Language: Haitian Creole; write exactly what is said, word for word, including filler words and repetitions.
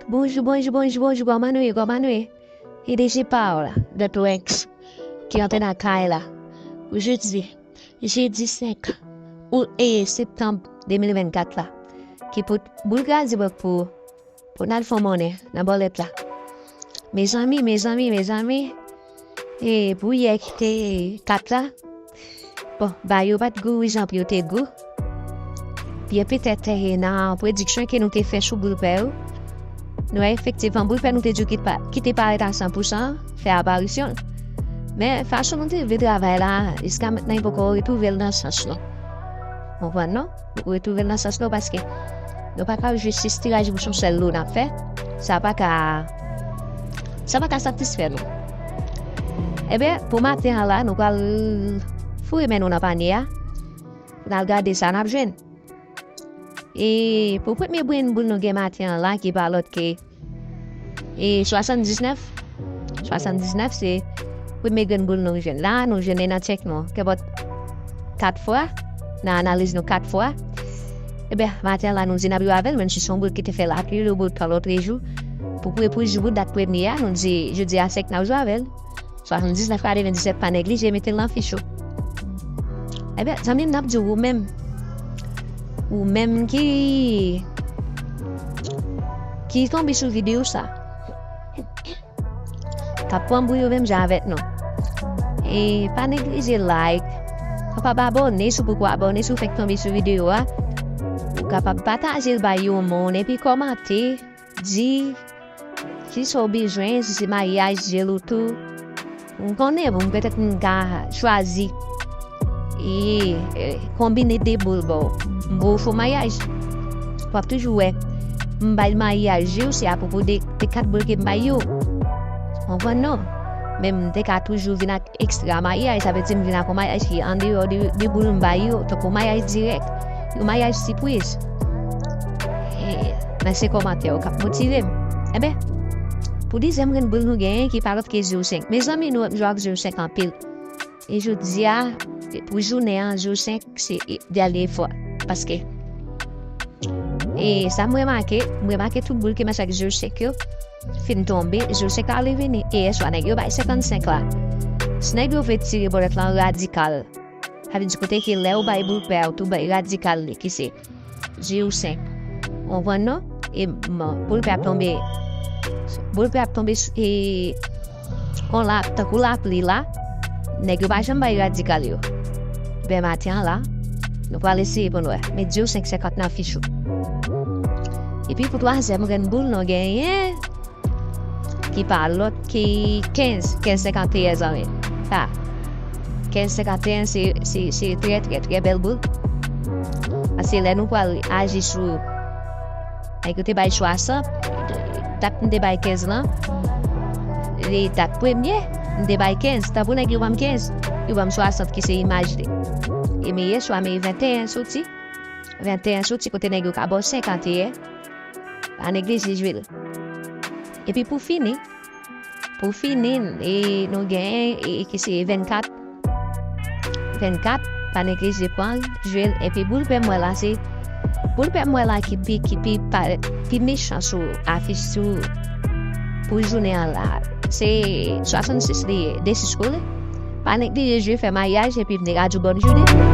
Bonjou, bonjou, bonjou, bonjou, kòman nou ye, kòman nou ye? E D J pa w la, The Twenx, ki antre nan kay la. Pou jodi, jedi senk out, e, septanm de mil vennkat la, ki pote boul kraze bòk pou, pou n al fè monnen nan bòlèt la. Mezanmi, mezanmi, mezanmi, e pou yè ki te kat la, bon, bagay yo pa t gou jan pou yo te gou. Byen petèt, e, nan prediksyon ke nou te fè sou boul pè yo, nou wè efektivman boul pè nou te di ki pa, ki te parèt a san pou san, fè aparisyon l. Men fason nou te vle travay la, jiska mentnan, li poko retwouve l nan sans non. Konprann non? Retwouve l nan sans non, paske nou pa ka jis tiraj pou se yon sèl lo n ap fè. Sa pa ka, sa pa ka satisfè nou. Ebyen, pou maten an la, nou pral foure men nou nan panye a, pou n al gade sa n ap jwenn. E pou premye grenn boul nou gen maten an la, ki pa lòt ke, e, swasanndiznèf. Swasanndiznèf se premye grenn boul nou jwenn la, nou jwenn li nan tchèk nou kenpòt kat fwa, nan analiz nou kat fwa. Ebyen, maten an la, nou di n ap jwe avè l, menm si se yon boul ki te fè lakil, yon boul pè lòtrejou. Pou pre-, pou jou dat premye a, nou di jodi a senk n ap jwe avè l. Swasanndiznèf katrevenndisèt, pa neglije mete l nan fich ou. Ebyen, zanmi m, n ap di w, ou menm, ou menm ki, ki tonbe sou videyo sa, k ap pran boul yo menm jan avèk nou. E pa neglije like, kapab abòne si w poko abòne, si w fèk tonbe sou videyo a. Ou kapab pataje l bay yon moun, epi kòmante, di kisa w bezwen, si se maryaj, jel ou tou. M konnen, bon, petèt m ka chwazi e, e, konbine de boul ba w. M ba w fo maryaj. W ap toujou wè m bay maryaj yo, se apwopo de, de kat boul ke m bay yo. Konprann non? Men m te ka toujou vin ak ekstra maryaj, sa vle di m vin ak yon maryaj ki andeyò de, de boul m bay yo, tankou maryaj dirèk, yon maryaj sipriz. E, men se kòmantè yo k ap motive m. Enben, pou dezyèm grenn boul nou genyen, ki pa lòt ke zewo senk. Mezanmi, nou renmen jwe ak zewo senk anpil. E jodi a, pou jounen an, zewo senk se dènye fwa. Paske, e sa m remake, m remake tout boul ki mache ak zewo senk yo fin tonbe, zewo senk la ale vini. E yèswa, nèg yo bay senkannsenk la. Si nèg yo vle tire bòlèt lan radikal, sa vle di kote ke lè ou bay boul pè a, ou tou bay radikal li, ki se zewo senk. Ou konprann non? E, bon, boul pè ap tonbe. Boul pè ap tonbe sou, e, on la, tankou lapli la. Nèg yo pa janm bay radikal yo. Ben, maten an la, nou pral eseye pou n wè. Met zewo senk senkant nan fich ou. Epi pou twazyèm grenn boul nou genyen, ki pa lòt ki kenz, kenz senkanteyen, zanmi. Sa, kenz senkanteyen se, se, se trè, trè, trè bèl boul. Paske lè nou pral aji sou, nèg yo te bay swasant, dat m te bay kenz lan, e dat premye, m te bay kenz. Tanpri nèg yo ban m kenz, yo ban m swasant ki se imaj li. E men yèswa, men venteyen soti. Venteyen soti kote nèg yo ka ba w senkanteyen. Pa neglije jwe l. Epi pou fini, pou fini, e, nou genyen, e, ki se vennkat. Vennkat, pa neglije pran l, jwe l. Epi boul pè m wè la, se boul pè m wè la ki pi, ki pi parèt, pi mechan sou afich, sou, pou jounen an la. Se swasannsis li ye, desis koule. Pa neglije jwe, fè maryaj, epi vini radyo bòn jounen.